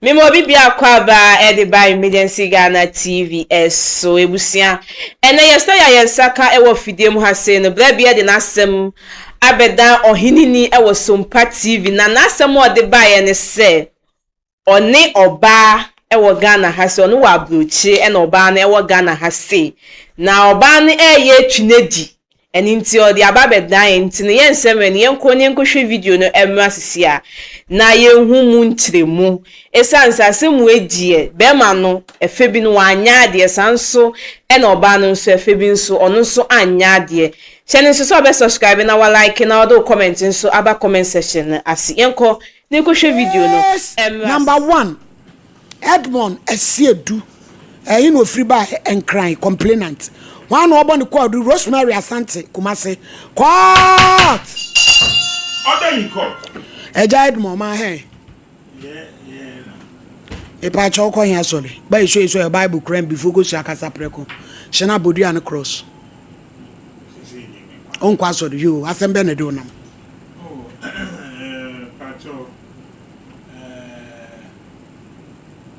Mema obi biako aba ɛde ba Emergency Ghana TV ɛso ebusua. Ɛnɛ yɛsɛ yɛ yɛn nsa ka ɛwɔ fidie mu ha sei no berɛ bi ɛde n'asɛm abɛdan ɔheneni ɛwɔ Sompa TV na n'asɛm a ɔde baeɛ ne sɛ ɔne ɔbaa ɛwɔ Ghana ha sei, ɔno wɔ aburokyire ɛna ɔbaa no ɛwɔ Ghana ha sei na ɔbaa no ɛreyɛ atwi n'adi. Ɛno nti ɔde aba abɛdan yɛn nti no yɛnsɛ mmerɛ no yɛnkɔ na yɛnkɔhwɛ video no mmra sisi a na yɛnhu mu nkyerɛmu. Ɛsiane sɛ asɛm wei deɛ bɛrima no ɛfɛ bi no wanyɛ adeɛ saa nso ɛna ɔbaa no nso ɛfɛ bi nso ɔno nso anyɛ adeɛ. Hyɛ no nso sɛ ɔbɛ subscribe na wa like na ɔde wo comment nso aba comment section no ase. Yɛnkɔ na yɛnkɔhwɛ video no mmra. Number 1, Edmond Asiedu, ɛyi na ofiri ba Nkran, complainant. Wɔn na ɔbɔ ne kɔɔdu Rosemary Asante, Kumasi. Court! Order in court. Ɛgya Edmond ɔman hɛn. Ipa akyɛw kɔ hɛn asɔre. Ba esu esu ɛ Bible kura mbifo ko sua kasa prɛko. Hyɛ na bodua ne cross. Ɔnkɔ asɔre yo asɛm bɛ na de onam. Oh, Pacho.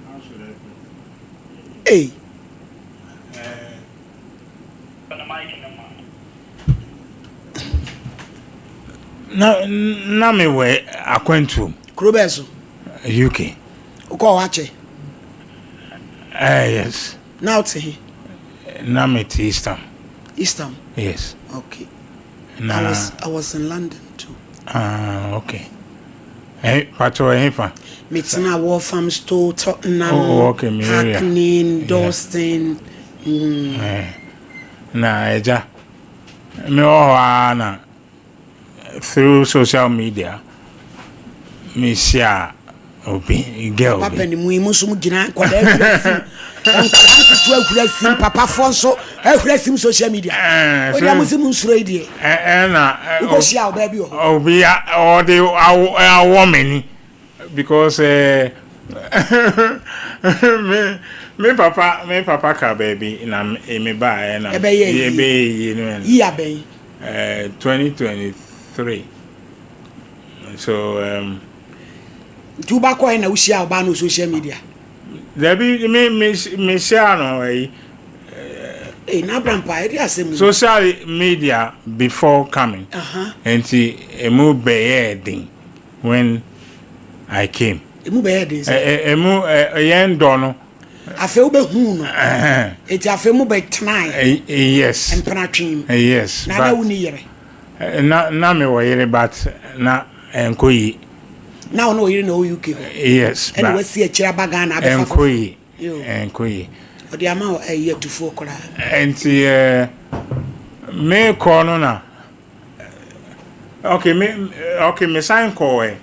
How should I put it? Hey. Na me wɔ akwantuom. Kuro bɛɛ so? UK. Wokɔ hɔ akyɛ? Yes. Na wote he? Na me te Eastham. Eastham? Yes. Okay. Na I was in London too. Ah, okay. Pacho, ɛhefa? Metena Walthamstow, Tottenham, Oh, okay, me area. Hackney, Dalston. Na ɛgya me wɔ hɔ ara na through social media mehyia obi, girl Papa bi. Ne mu yi mu nso mu gyina nkwadaa ahura sim, nkwadaa nketewa ahura sim, papafoɔ nso ahura sim social media. O deɛ mo si mu nsuro yi deɛ. Ɛna wokɔhyia ɔbaa bi wɔ hɔ? Obi a ɔde awɔ m'ani because me papa ka baabi na me ba ɛna Ɛbɛyɛ yie. Ɛbɛyɛ yie no ɛna Yi abɛn? 2023, so Nti wobakɔɛ na wohyia ɔbaa no wɔ social media? Dabi, me hyia no ɛyi. Ee, na Abrampa ɛde asɛm mu. Social media before coming. Nti emu bɛyɛ den when I came. Emu bɛyɛ den sɛ? Emu yɛn dɔ no. Afei wobɛhuu no, eti afei mo bɛtenae? Yes. Mpenatwe? Yes. Na wo ni yere? Na me wɔ yere, but na ɛnkɔ yie. Na wo ne ɔyere na ɔwɔ UK hɔ? Yes. Ɛna wasi akyire aba Ghana abɛfa? Ɛnkɔ yie. Yo. Ɛnkɔ yie. Ɔde ama wo ɛyi atufoɔ koraa. Nti me kɔ no na okay, me okay, me san kɔɛ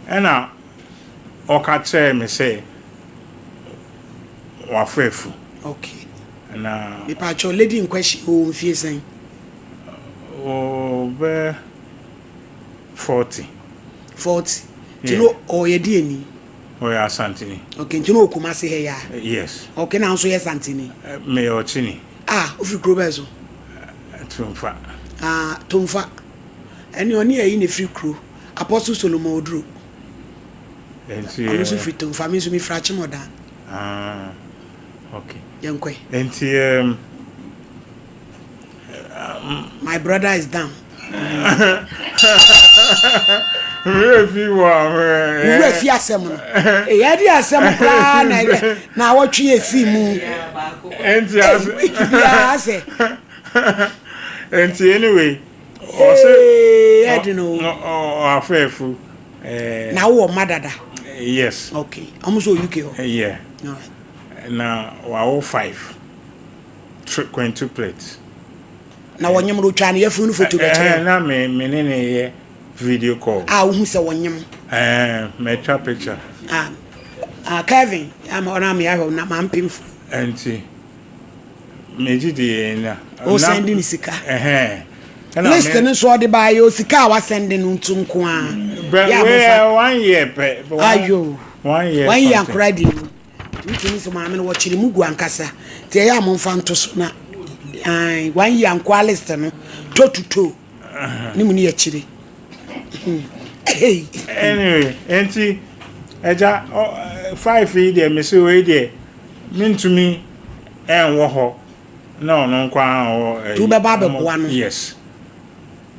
ɛna ɔka kyerɛɛ me sɛ wafa afu. Na Mepatwɛ, lady in question ɔwɔ mfie sɛn? Ɔbɛ 40. 40, nti no ɔyɛ deɛ ni? Ɔyɛ Asanteni. Okay, nti no ɔkuma se ha ya? Yes. Okay, na nso yɛ Santeni? Meyɛ Ɔkyeni. Ah, wofiri kuro bɛɛ so? Tumfa. Ah, Tomfa. Ɛne ɔne ayi na ɛfiri kuro, Apostle Solomon Oduro. Nti Ɔno nso firi Tomfa, me nso mefiri Akyemɔdan. Ah, okay. Yɛnkɔe. Nti My brother is down. Wura fi wɔ. Wura fi asɛm no ɛyɛ de asɛm koraa na ɛyɛ na awɔtwe yɛ mu. Nti ase week biara sɛ. Nti anyway, ɔsɛ ɛdi no. Ɔafa afu. Na wowɔ mma dada? Yes. Okay, ɔmo nso wɔ UK hɔ? Yeah. Alright. Na wawo five quintuplets. Na wɔnyem no, otwa ne yɛfunu no photo bɛkyerɛ? Na me ne yɛ video call. A wohu sɛ wɔnyem? Mɛtwa picture. Ah ah, Kevin ama ɔna me ahwɛ na ma mpemfo. Nti megye di yɛn na. O send ne sika. Ɛhɛn. List no nso ɔde baayɛ o, sika a wasend no nto nko a. But we one year pɛ. Ayo. One year. One year akora di mu. Wotumi sɛ maame no wɔkyere mu gu ankasa, nti ɛyɛ a momfa nto so na ae, one year nkoa list no toe to toe ne mu ne yɛkyire. Anyway, nti ɛgya 5 yi deɛ mese wei deɛ mentumi ɛnwɔ hɔ na ɔno nko ara wɔ ɛyi. Nti wobɛba abɛboa no? Yes.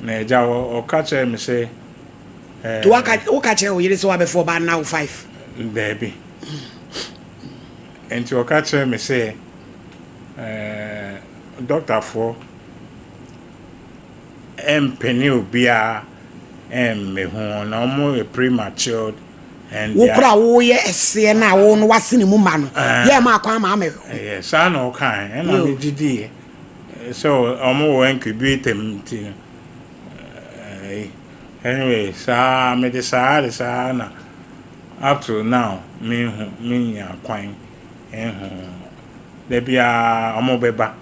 Na agya ɔka kyerɛɛ me sɛ. Nti waka woka kyerɛ wo yere sɛ wabɛfa ɔbaa no na wo 5? Daabi. Nti ɔka kyerɛɛ me sɛ ɛɛ dɔktafoɔ ɛmpene obiara ɛmmɛhu na wɔn yɛ prematured. And Wo kora a woyɛ ɛseɛ no a wo no wasene mu ma no yɛ ma akwan ma amɛhwɛ ho. Ɛyɛ saa na ɔkae ɛna me gye diiɛ sɛ ɔmo wɔ incubator mu nti no ɛyi anyway saa mede saa de saa na up to now menhu menya kwan nhu da biara ɔmo bɛba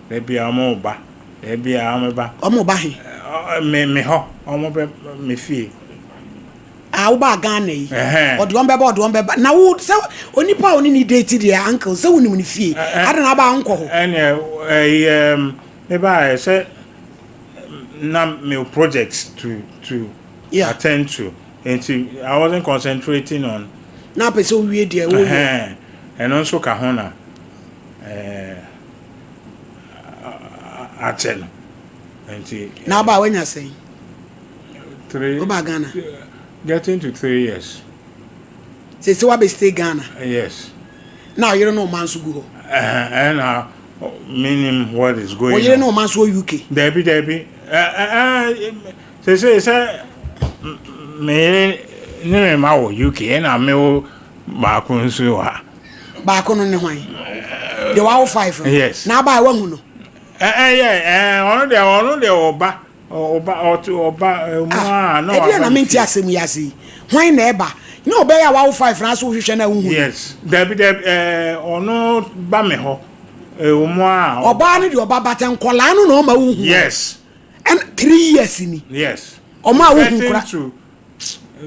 da biara ɔmo ba da biara ɔmo ba. Ɔmo ba he? Me me hɔ ɔmo bɛ me fie. Ah wobaa Ghana yi ɔde wɔn bɛba ɔde wɔn bɛba na wo sɛ onipa a ɔne ne date deɛ uncle sɛ wonim ne fie ada na abaa nkɔ hɔ. Ɛnna ɛyi ɛm me baa sɛ na me projects to to yeah. attend to nti I wasn't concentrating on. Na apɛ sɛ owie deɛ woyɛ. Ɛno nso ka ho na ɛɛ akyɛ no nti. Na abaa wanya sɛn. Woba Ghana? Getting to 3 years. Sɛ sɛ wabɛ stay Ghana? Yes. Na ɔyere ne ɔma nso gu hɔ? Ɛna meaning what is going on. Ɔyere ne ɔma nso wɔ UK? Dabi dabi. Sɛ sɛ sɛ me yere ne me ma wɔ UK ɛna me wo baako nso wɔ ha. Baako no ne hwan? Deɛ wawo 5 no? Yes. Na aba a wahu no? Ɛɛ yɛ ɔno deɛ ɔno deɛ ɔba. Ɔba ɔte ɔba mu a na Ɛdeɛ na mente asɛm yi ase yi. Hwan na ɛba? Nyɛ ɔbɛyɛ a wawo 5 na so wohwehwɛ na wohu. Yes. Dabi dabi ɛɛ ɔno ba me hɔ. Ɛwɔ mu a. Ɔbaa no deɛ ɔba but nkɔlaa no na ɔma wohu. Yes. And 3 years ni. Yes. Ɔma a wohu kora.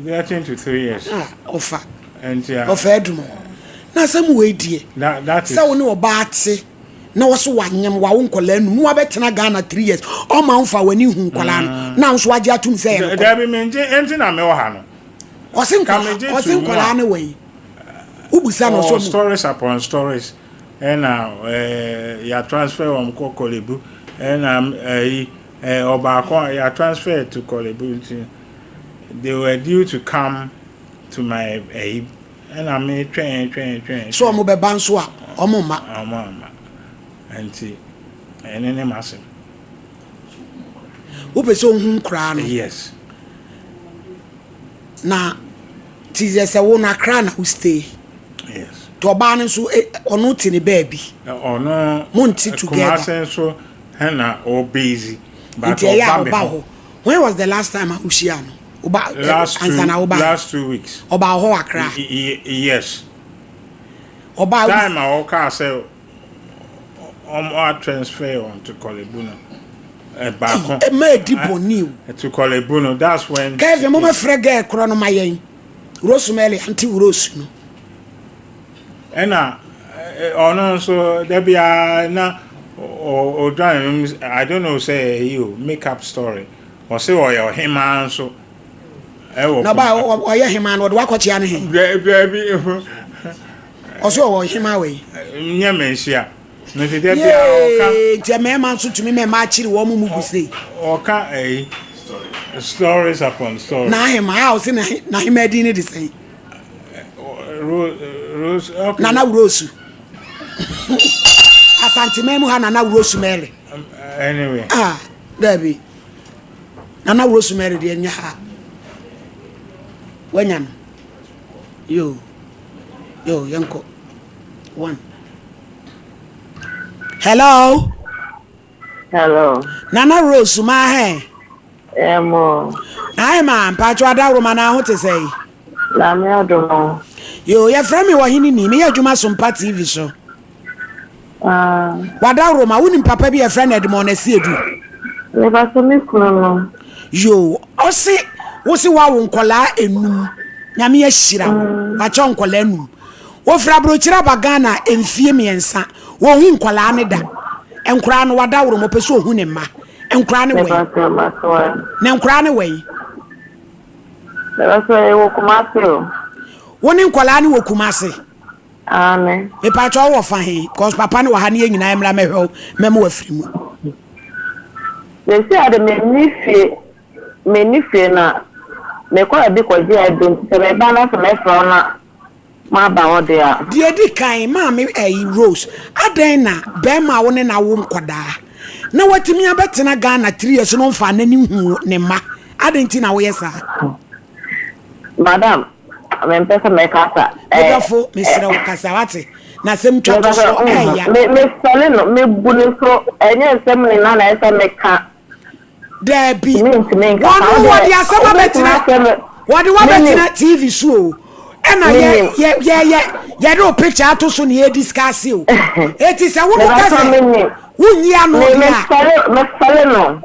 Getting to 3 years. Ah, ɔfa. Ɔfa adum. Na asɛm wei deɛ. That is. Sɛ wo ne ɔbaa te na wɔso wanyem wawo nkɔlaa num na wabɛtena Ghana 3 years ɔma wo fa w'ani hu nkɔlaa no na nso wagye atum sɛ ɛyɛ nokorɛ. Dabi mengye enti na mewɔ ha no. Ɔse nkɔlaa ɔse nkɔlaa ne wɔ yi. Wobusa no so. Stories upon stories ɛna ɛɛ ya transfer wɔn kɔ Korle Bu ɛna ɛyi ɛɛ ɔbaako ya transfer to Korle Bu nti they were due to come to my ɛyi ɛna me twɛn twɛn twɛn. So ɔmo bɛba nso a ɔmo mma. Ɔmo amma nti ɛne ne ma asɛm. Wopɛ sɛ ohun koraa no. Yes. Na ti yɛ sɛ wo no Accra na wo stay. Yes. Nti ɔbaa no nso ɔno te ne baabi. Ɔno. Mo nte together. Kumase nso ɛna ɔ busy. Nti ɛyɛ a ɔba hɔ. When was the last time a wohyia no? Oba last ansa na woba. Last 2 weeks. Ɔba hɔ Accra. Yes. Ɔba. Time a ɔkaa sɛ ɔmo a transfer on to Korle Bu no. Baako. Ɛma edi bɔnni o. To Korle Bu no that's when. Kevin mo mɛfrɛ girl korɔ no ma yɛn. Rosemary aunty Rose no. Ɛna ɔno nso dabi a na ɔdwan I don't know sɛ ɛyi o make up story ɔsɛ ɔyɛ ɔhemaa nso ɛwɔ. Na ɔbaa ɔyɛ hemaa no ɔde wakɔkyea ne he. Dabi. Ɔsɛ ɔwɔ hemaa wɔ yi. Nyɛ mɛ nhyia. Nti dabi a ɔka. Nti mmarima nso tumi mmarima akyere wɔn mu gu sei. Ɔka ɛyi stories upon stories. Na ahemaa a ɔsɛ na hemaa din ne de sɛn. Rose okay. Nana Rose. Asanteman mu ha Nana Rose Mary. Anyway. Ah, dabi. Nana Rose Mary deɛ nyɛ ha. Wanya no. Yo. Yo, yɛnkɔ. One. Hello. Hello. Nana Rose ma he. Emo. Ai ma mpacho adawroma na ho te sɛ. Nyame adom. Yo, yɛfrɛ me wɔ hene ni. Meyɛ adwuma Sompa TV so. Ah. Wadawroma, wonim papa bi yɛfrɛ no Edmond Asiedu. Meba so me kunu no. Yo, ɔse wo se woawo nkɔlaa enum. Nyame ahyira wo. Wakyɛ nkɔlaa enum. Wofiri aburokyire aba Ghana mfie 3. Wɔnhu nkɔlaa ne da. Nkoraa no wadawroma ɔpɛ sɛ ohu ne mma. Nkoraa ne wɛn. Meba so masoa. Ne nkoraa ne wɛn. Meba so ɛwɔ Kumasi o. Wo ne nkwadaa no wɔ Kumasi? Aane. Mepakyɛ wo wɔ fa he? Cause papa no wɔ ha ne yɛn nyinaa mmra mɛhwɛ wo mɛma wafiri mu. Seesei ara de menni fie, menni fie na mekɔ baabi kɔgye aduro nti sɛ meba na sɛ mɛfrɛ wo na maba hɔ deɛ a. Deɛ ɛdi kan, maame ɛyi Rose, adɛn na bɛɛma a wo ne no awo nkwadaa na watumi abɛtena Ghana three years na ɔmfaa n'ani nhuu ne mma, adɛn nti na woyɛ saa? Madam, mempɛ sɛ mɛkasa. Me dɔfo, mesrɛ wo kasa, wate? Na asɛm twa to so ɛɛya. Me mesɔre no, mebu no so, ɛnyɛ nsɛm nyinaa na ɛsɛ sɛ meka. Daabi. Mentumi nkasa. Wɔn wɔde asɛm abɛtena, wɔde wabɛtena TV so o. Ɛna yɛ yɛ yɛ yɛ yɛde o picture ato so na yɛ discuss o. Eti sɛ wo no ka sɛ wonyi ano deɛ a. Mesɔre mesɔre no.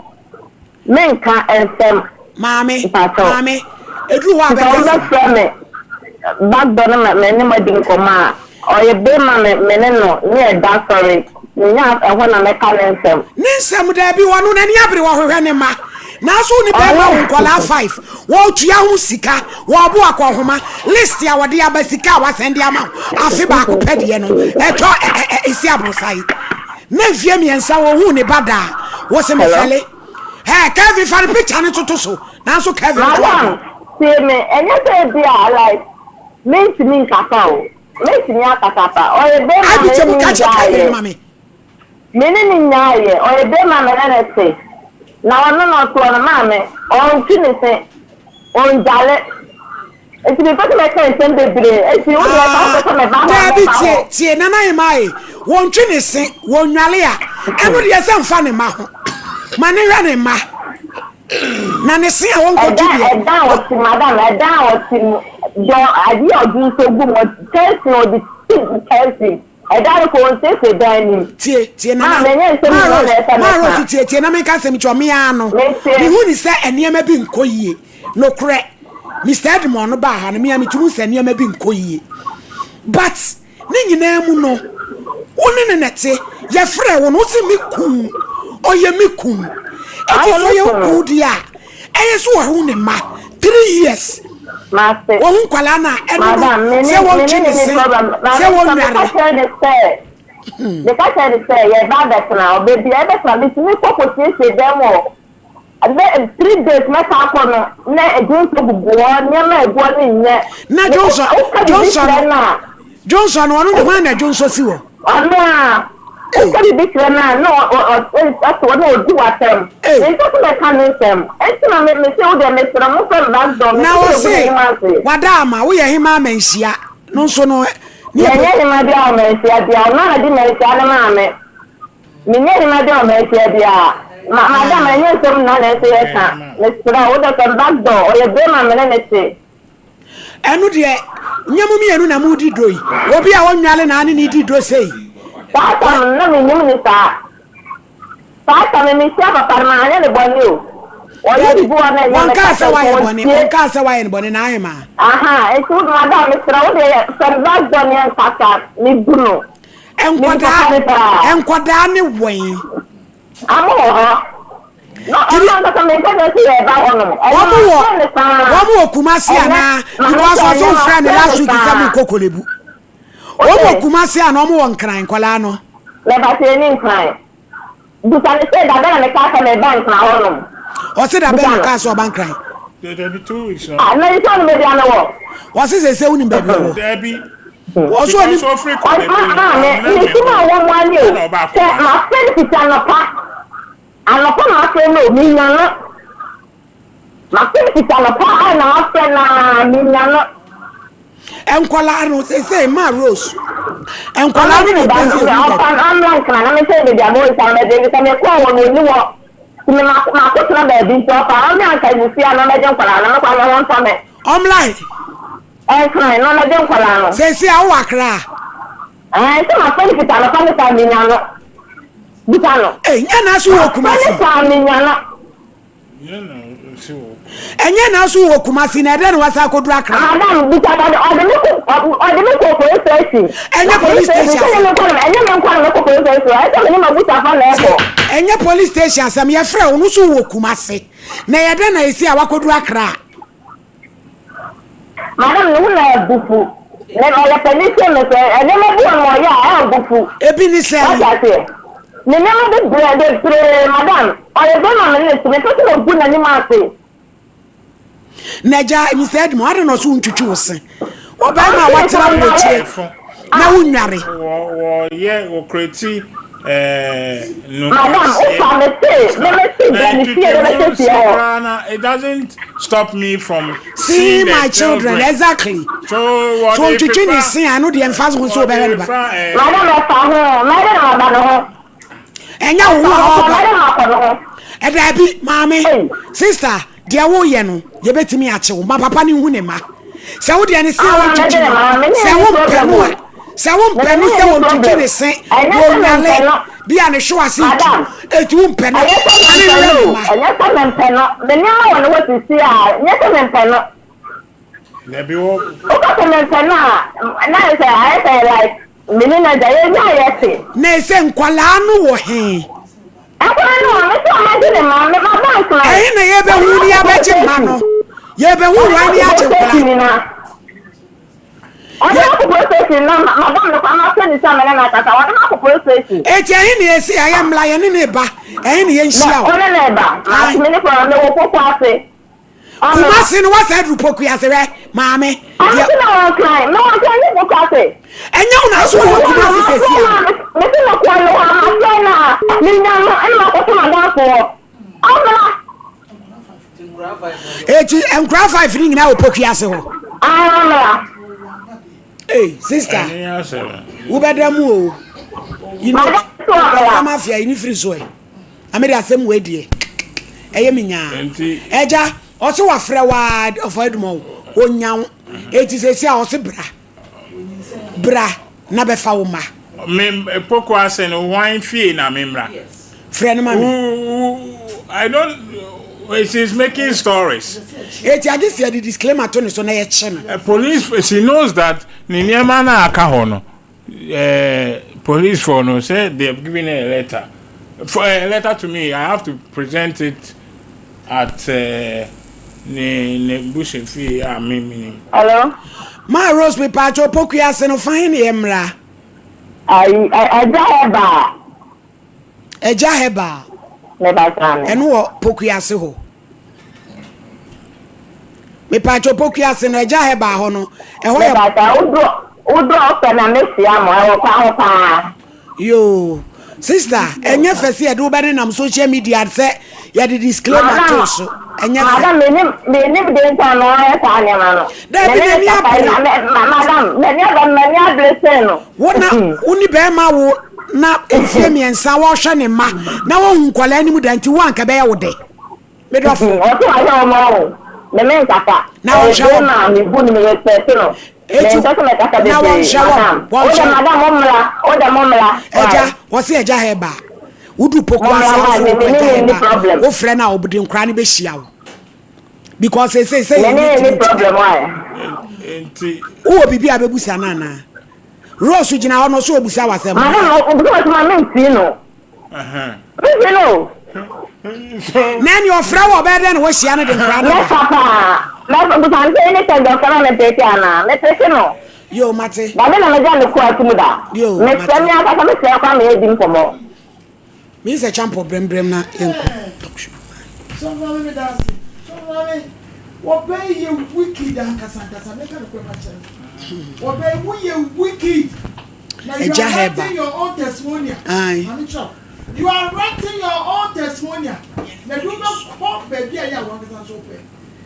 Menka nsɛm. Maame, Mpakyɛw. maame, ɛduru hɔ a Sɛ bɛkasa. wobɛfrɛ me back door na me ne mo adi nkɔmmɔ a, ɔyɛ bema me me ne no ne ɛda sɔre. Menya ɛhɔ na mɛka ne nsɛm. Ne nsɛm daabi ɔno n'ani abere ɔhwehwɛ ne mma nanso wo ne bɛɛma wo nkwadaa five wɔtua ho sika wɔbo akɔnhoma list a wɔde aba sika a wasɛn de ama wo afe baako pɛ deɛ no ɛtɔ ɛsi aborosae Na mfie miensa ohuu ne ba da a, wose me fɛle. Hɛɛ Kevin fa ne picture no toto so, nanso Kevin to Madam, aba. tie me, ɛnyɛ sɛ ebia like mentumi nkasa o, mɛtumi akasa pa, ɔyɛ bɛɛma Ivy me kyɛ ne mu no ka kyerɛ Kevin nyaayɛ, ma me. me ne no nyaayɛ, ɔyɛ bɛɛma me ne no te, na ɔno na ɔtoɔ no maame, ɔntwe ne se, ɔndwale. Nti mempɛ sɛ mɛka nsɛm bebree. Nti wo deɛ sɛ wopɛ sɛ meba hɔ a, Daabi, mɛba tie, hɔ. tie, Nana Hemaa e, wɔntwe ne se, wɔnnwale a, ɛno deɛ sɛ mfa ne mma ho. Ma ne hwɛ ne mma. Na ne se a wɔnkɔtwe Ɛdan, deɛ. ɛdan a ɔte mu, madam, ɛdan a ɔte mu, dɔ, adeɛ a ɔde nsuo gu mu, kyɛnsee a ɔde si kyɛnsee, ɛdan no kɔ ɔnsiesie dan no mu. Tie, tie, Nana, Maame, ɛnyɛ nsɛm Ma nyinaa na Rose, ɛsɛ Ma meka. Rose, tie, tie, na menka asɛm kyerɛ wo, me ara no, Metie. mehu ne sɛ nneɛma bi nkɔ yie. Nokorɛ, Mister Edmond no baa ha no, me ara metumi hu sɛ nneɛma bi nkɔ yie. But ne nyinaa mu no, wo ne no na ɛte. Yɛfrɛɛ wo no, wose me kun, ɔyɛ me kun. Enti sɛ ɔyɛ wo kun deɛ a, ɛyɛ sɛ wahu ne mma 3 years. Wahu nkwadaa no a, ɛno no, sɛ wɔntwe ne se, sɛ wɔnnware. Meka kyerɛ no sɛ yɛreba abɛtena, ɔbɛ biara yɛbɛtena, metumi kɔ kɔsiesie dan mu hɔ. Bɛ three days mɛsan akɔ no na dwonsɔ gugu hɔ, nneɛma a egu hɔ no nyɛ. Na dwonsɔ Woka biribi dwonsɔ kyerɛ no no a. dwonsɔ no ɔno de hwan na dwonsɔ si hɔ? Ɔno a. Woka biribi kyerɛ no a na ɔte hɔ na ɔdi w'atɛm. Mempɛ sɛ mɛka ne nsɛm. Enti na me mese wo deɛ mesrɛ mo mfrɛ me back door Na mempɛ sɛ megu ɔse n'anim ase. wada ama woyɛ hemaa manhyia no nso no ne Menyɛ hemaa biara wɔ manhyia biara. Ɔno ara na ɔde manhyia no maa me. Menyɛ hema dɛ ɔmanhyia biara. Ma madam ɛnyɛ nsɛm nyinaa na ɛsɛ yɛka. Mesrɛ wo wodɛ sɛ back door ɔyɛ bema me ne no te. Ɛno deɛ nyɛ mo mienu na mo di dɔ yi. Obi a ɔnwale na ane ne di dɔ sei. Saa tam no na mennim no saa. Saa tam no mehyia papa no manyɛ no bɔne o. Ɔyɛ Dabi, biribi wɔ hɔ na ɛnyɛ me wɔnkaa kasa sɛ nti woayɛ bɔne, ɔntie. wɔnkaa sɛ woayɛ no bɔne na ayɛ maa. Ahaa nti wo madam mesrɛ wo deɛ sɛ back door ne yɛnkasa mebu no. Nkwadaa, nkwadaa ne wɔn. Ɔmo wɔ hɔ. Na ɔmo ankasa mi nka sɛ yɛ ba hɔ nom. Wɔn wɔ, wɔn wɔ Kumasi anaa because ɔsɛ ofura ne last week sɛ mo kɔ Kolebu. Wɔn wɔ Kumasi anaa wɔn wɔ Nkran nkwadaa no. Mɛba sɛ ɛni Nkran. Bisa no sɛ, Da bɛn na mekaa sɛ mereba Nkran hɔnom? Ɔse da bɛn na ɔkaa sɛ ɔba Nkran? Dabi, 2 weeks na. Ah, na sɛ ɔnim baabi a mewɔ? Ɔse sɛsɛ wonim baabi ɔwɔ? Dabi. Ɔse ɔnim. Because ɔfiri Korle Bu no, Ah, me, ɔnam me me sum a hɔ ɔwɔ mu ara ni o. ɛna ɔbaa Sɛ Kumasi. mafrɛ no fiti anɔpa, anɔpa na mafrɛ no o, menya no. Mafrɛ no fiti anɔpa a na mafrɛ no a, menya no. Nkwadaa no sese ma Rose. Nkwadaa no na ɛpɛ sɛ ehu dɛ. Ɔfa ɔmmra nkran na mehyɛ baabi a mewɔ nsa mɛgye nti sɛ mekɔɔ hɔ no ɔnni hɔ nti me makɔtena baabi nti ɔfa ɔmmra nkran wɔ fie a na ɔmmɛgye nkwadaa no mekɔ a na ɔmfa me. Ɔmmra he? Nkran na ɔmmɛgye nkwadaa no. Sese a wowɔ Accra? Ɛɛ sɛ mafrɛ no fiti anɔpa ne saa menya no. Bisa no. Ee nyɛ na so wɔ Kumasi. Mafrɛ no saa menya no. Ɛnyɛ na so wɔ Kumasi na ɛdɛn na wasan akɔduru Accra? Madam bisa ɔde ɔde me kɔ ɔde me kɔ police station. Ɛnyɛ police station asɛm. Ɛnyɛ me nkɔ ɛnyɛ me nkɔ na mekɔ police station ɛsɛ me ne m'abusuafo na ɛkɔ. Ɛnyɛ police station asɛm yɛfrɛ wo no so wɔ Kumasi na ɛyɛ dɛn na esi a wakɔduru Accra? Madam ne ho na abufu. Ne ɔyɛ panin sɛ me sɛ nneɛma bi wɔ no ɔyɛ a ɛmbufu. Ebi ne sɛn? Wate aseɛ? Ne nneɛma bi brɛ bebree madam ɔyɛ bɛrima me ne ne te mepɛ sɛ megu n'anim ase. Na agya Mr. Edmond adɛn na ɔso wontwitwi wo se? Wo bɛrima a watena wo akyire na wonware. Wɔyɛ wɔkreti no Madam, wofa me se me me se gya ne fie na bɛhyɛ fie hɔ. It doesn't stop me from seeing my children. Exactly. So So ntwitwi ne se a ɛno deɛ mfa so ho sɛ wobɛhwɛ ne ba. Madam ɛfa ho, mɛde na maba ne ho. Ɛnyɛ wo ho a ɔba. Ɛdaabi maame, sister deɛ woyɛ no yɛbɛtumi akye wo ma papa no nhu ne mma. Sɛ wo deɛ ne se a wɔntwitwi no, sɛ wompɛ no a, sɛ wompɛ no sɛ wɔntwitwi ne se, wɔnnwale, bi a ne hwe ase ntu, eti wompɛ no, ma ne nhwɛ ne mma. Ɛnyɛ sɛ mempɛ no, me nneɛma wɔ ne hɔ sisi a, ɛnyɛ sɛ mempɛ no. Dabi wo. Woka sɛ mempɛ no a, na ayɛ sɛ ayɛ sɛ like me ne n'agya yɛnya yɛ te. Na ɛsɛ nkwadaa no wɔ he? Nkwadaa no wɔ me sɛ ɔmɛgye ne ma me ma bank no. Ɛhe na yɛbɛhu ne yɛabɛgye mma no? Yɛbɛhu hwan ne yɛagye nkwadaa? Ɔde me akɔ police station na madam no koraa mafrɛ ne sɛ me ne no akasa ɔde me akɔ police station. Eti ɛhe na yɛsi ayɛ mmla yɛne ne ba ɛhe na yɛnhyia o. Ɔne ne ba maa me ne koraa mewɔ koko ase. Kumasi no wasa aduru Pokuase hwɛ maame. Ɔno ti na wɔn kan na wɔn kan ne Pokuase. Ɛnyɛ wɔn aso wɔ Kumasi sɛsi a. Mesi na kɔn no hɔ ama sɛ na menya no ɛna makɔtɔ madamfo hɔ. Ɔmmra. Eti nkura five ni nyinaa wɔ Pokuase hɔ. Ɔmmra. Hey sister, wobɛda mu o. You know, mafia yi ni firi so ɛ. Ame de asɛm wei deɛ ɛyɛ me nyaa. Ɛgya ɔse wafrɛ waa ɔfa adwuma o ɔnya wo eti sɛsi a ɔse bra bra na bɛfa wo ma. Me poko ase no hwan fie na me mmra. Frɛ no ma me. I don't she's making stories. Eti agye sɛ yɛde disclaimer to ne so na yɛkye no. Police she knows that ne nneɛma na aka hɔ no. Eh, police for no say they have given a letter. For a letter to me, I have to present it at uh, ne ne bush fie a me me. Hello. Ma Rose me pacho poku ase no fine ne mmra. Ayi ɛgya hɛba. Ɛgya hɛba. Ɛno wɔ poku ase hɔ. Mepatwo Pokuase no agya Herbal hɔ no ɛhɔ yɛ. Mepatwa wodɔ wodɔ ɔfɛ na mehyia mo ɛwɔ kwan ho paa. Yoo sister ɛnyɛ fɛ sɛ yɛde wo bɛnenam social media sɛ yɛde disclaimer too so ɛnyɛ fɛ. Madam menim menim de nta na ɔyɛ saa nneɛma no. Dabi n'ani abere. Madam m'ani abere m'ani abere sɛn no. Wo na wo ne bɛrima wo na mfie mmiɛnsa wɔhwɛ ne mma na wɔhu nkwadaa anim da nti wo anka bɛyɛ wo dɛ. Me dɔfo. Ɔsɛ wahwɛ wɔn awo. Me me nkasa. Na wɔnhwɛ wɔn. Ma me bu no me respect no. Eti Me mpɛ sɛ mɛkasa na bebree. wɔnhwɛ wɔn. Madam. Wɔnhwɛ Wode wɔn. madam mo mmra. Wode mo mmra. Agya, Why? wɔse agya hɛba. Wodu poku Mo ase mmra a why? wosɛ Me wokɔ me agya ne ne hɛba. problem. Wofrɛ no a ɔde nkora no bɛhyia wo. Because sese sɛ Me yɛn ne ne ne tiri nti. problem why? Nti. Wowɔ biribi a bɛbusa no anaa? Rose gyina hɔ no ɔsɛ ɔbusa w'asɛm. Madam, ɔbusa w'asɛm a mentie no. Mentie no o. Na ɛne ɔfrɛ wɔ ɔbɛyɛ dɛn na wahyia no de nkora no ba. Mɛfa paa. Mɛfa busa no sɛ anytime deɛ ɔfrɛ ma mepeke anaa. Mepeke no. Yo mate. Dabi na megya no kura tum da. Yo mate. Mesrɛ me ankasa mesrɛ koraa ma yɛdi nkɔmmɔ. Me sɛ champɔ brɛmbrɛm na yɛnkɔ. Sɔfo maame meda ase. Sɔfo maame wɔbɛ yɛ wicked ankasa ankasa meka no korɛ makyerɛ wo. Wɔbɛ wo yɛ wicked. Na you Ɛgya are hɛba. writing your own testimonial. Ae. Maame kyerɛ you are writing your own testimonial. Na de wobɛkɔ baabi a yɛ a wankasa nso wopɛ.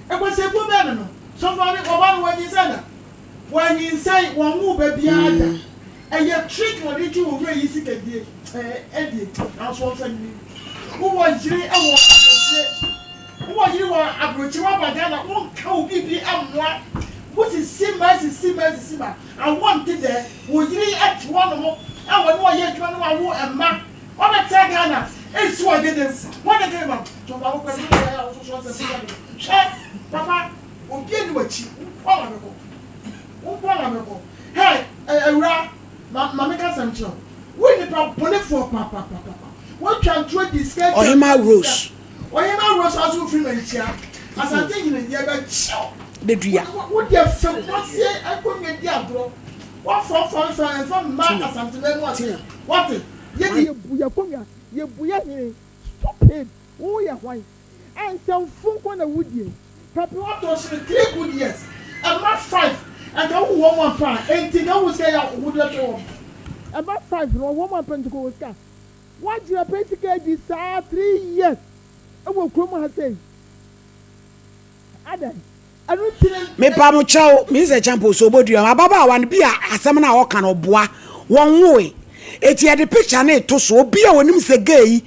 Ɛkwasɛbuo bɛɛ no no. Sɔfo maame wɔba no wɔnyinsɛn da. Wɔanyinsɛn, wɔnwoo ba biara da. Ɛyɛ trick na wɔde gye wɔ wura yi sika die ɛɛ die nanso wɔmfa nni. Wowɔ yere wɔ aburokyire, wowɔ yere wɔ aburokyire woaba Ghana wonka wo biribi mmoa. Wosisi mma sisi mma sisi mma awoɔ nte dɛ. Wo yere te hɔnom a wɔne wo yɛ adwuma na wawo mma. Wabɛtena Ghana nsi wɔ agede mu. Wɔne Ghana ma tɔn baako kora bi wɔ a wososo asɛm bi wɔ hwɛ papa. Obi nni w'akyi, wo nko ara na bɛkɔ. Wo nko ara na bɛkɔ. Hey, awuraa, ma, ma menka asɛm nkyerɛ wo. Wo nipa bɔnefoɔ papapapapa. Woatwa ntorɔ di sika atwa Ɔhemaa ntorɔ di sika. Rose. Ɔhemaa Rose aso mfiri manhyia. Asante hene, yɛbɛkye wo. Bɛdua. Wo deɛ fɛ kwasie akonnwa di agorɔ. Woafɔnfɔn nso a ɛmfa mma Asanteman mu ase. Woate? Yɛ de yɛbu yɛn akonnwa, yɛbu yɛn hene. Stupid! Wo yɛ hwan? Nsɛmfo nko na wodie. Papi watɔ hyere 3 good years ɛma 5 nka wo wɔ mu ampa a enti nka wo sika yɛ a wo de bɛhwɛ wɔn ɛma 5 no ɔwɔ mu ampa nti kɔ wɔ sika wagyina pɛ sika adi saa 3 years ɛwɔ kurom ha sei adɛn ɛno nti no. Mepa mo kyɛw, Mister Champo sɛ obodua mu. Ababaawa no bi a asɛm no a ɔka no ɔboa, wɔnwoe. Eti yɛde picture no reto so. Obi a onim sɛ girl yi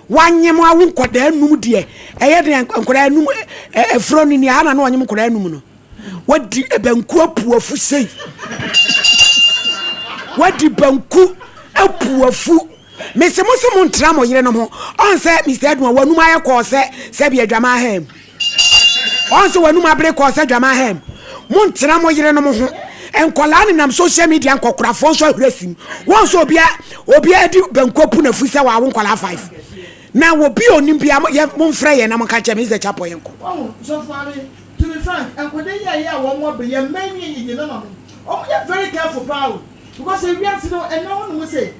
wanyem awo nkwadaa num deɛ, ɛyɛ den nkwadaa num afuro no ni aha na na ɔnyem nkwadaa num no. Wadi banku apu afu sei. Wadi banku apu afu. Mese mo se mo ntra mo yerenom ho. Ɔn sɛ Mister Edwin w'anum ayɛ kɔɔ sɛ sɛbi adwaman ham. Ɔn sɛ w'anum abere kɔɔ sɛ adwaman ham. Mo ntra mo yerenom ho. Nkɔlaa nenam social media nkɔkorafoɔ nso ahuri asim. Wɔn sɛ obia obia adi banku apu n'afu sɛ wawo nkɔlaa 5. Na obi a onim bia mo yɛ mo mfrɛ yɛn na mo nka nkyerɛ Mister Chapɔ yɛn kɔ. Wahu, Sɔfo Maame, to be frank, nkwadaa yi a ɛyɛ a wɔn abɛ yɛn mma yi ne yɛn nananom, wɔn yɛ very careful paa o, because ewiase no ɛnɛ hɔ nom sɛ,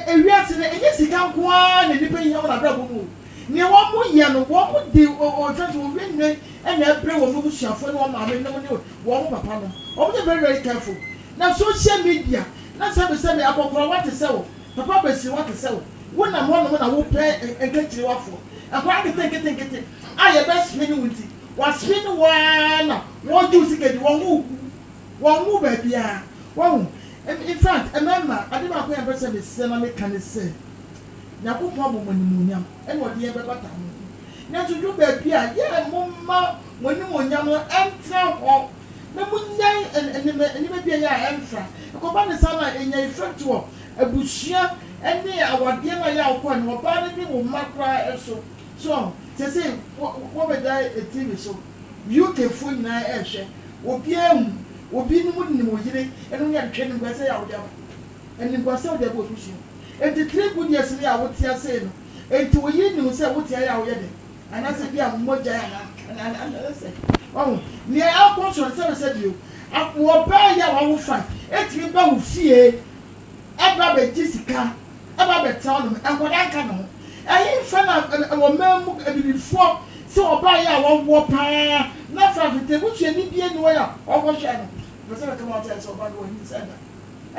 Ewiase no, ɛnyɛ sika nko ara na nnipa hia wɔ n'abrabɔ mu o. Nea wɔyɛ no, wɔde wɔfrɛ no sɛ wɔnwennwen na ɛbrɛ wɔn abusuafoɔ ne wɔn maamenom ne wɔn papanom. Wɔyɛ very very careful. Na social media, na sɛbesɛbe akɔkora woate sɛ wo, papa abasiriwa te sɛ wo, wonam hɔnom na wopɛ nkakyiriwafoɔ, nkwadaa nketenketenkete a yɛbɛspene wo nti, wɔaspene wo ara na wɔregye wo sika di, wɔn ho gu. Wɔnwo baabiara. Wahu? In fact, mmarima, ade baako a mepɛ sɛ mesrɛ na meka ne sɛ, Nyankopɔn abɔ mo animuonyam, ɛna ɔde yɛn bɛbata mo ho. Nanso duru baabi a, yɛ momma mo animuonyam no ɛntena hɔ, na monnyae nneɛma nneɛma bi a ɛyɛ a ɛmfra. Ɛkɔba ne saa no a, ɛnya effect wɔ abusua ne awadeɛ no a ɛyɛ a wokɔɛ no, ɔbaa no ne wo mma koraa so. So wahu? Seesei, wɔ wɔbɛda TV so. UK foɔ nyinaa ɛɛhwɛ obiaa hu obi nom nim oyere ɛno ne adetwɛ animguasɛ yɛ a wode aba animguasɛ wode aba obusua enti 3 good years no yɛ a wote asei no enti oyere nim sɛ wote ayɛ a woyɛ dɛn anasɛ bi a mo agyae anaa anasɛ wahu nea ɛkɔ so no sɛbe sɛbe o ɔbaa yi a wawo 5 ɛtumi ba wo fie Ɛba bɛgye sika, ɛba bɛtena hɔnom, nkwadaa nka ne ho. Ɛhefa na wɔ man mu abibifoɔ sɛ ɔbaa yi a wawoɔ pa ara na afei afete busuani biara nni hɔ yi a ɔkɔhwɛɛ no. Mepɛ sɛ meka ma wote aseɛ sɛ ɔbaa no wanyinsɛn da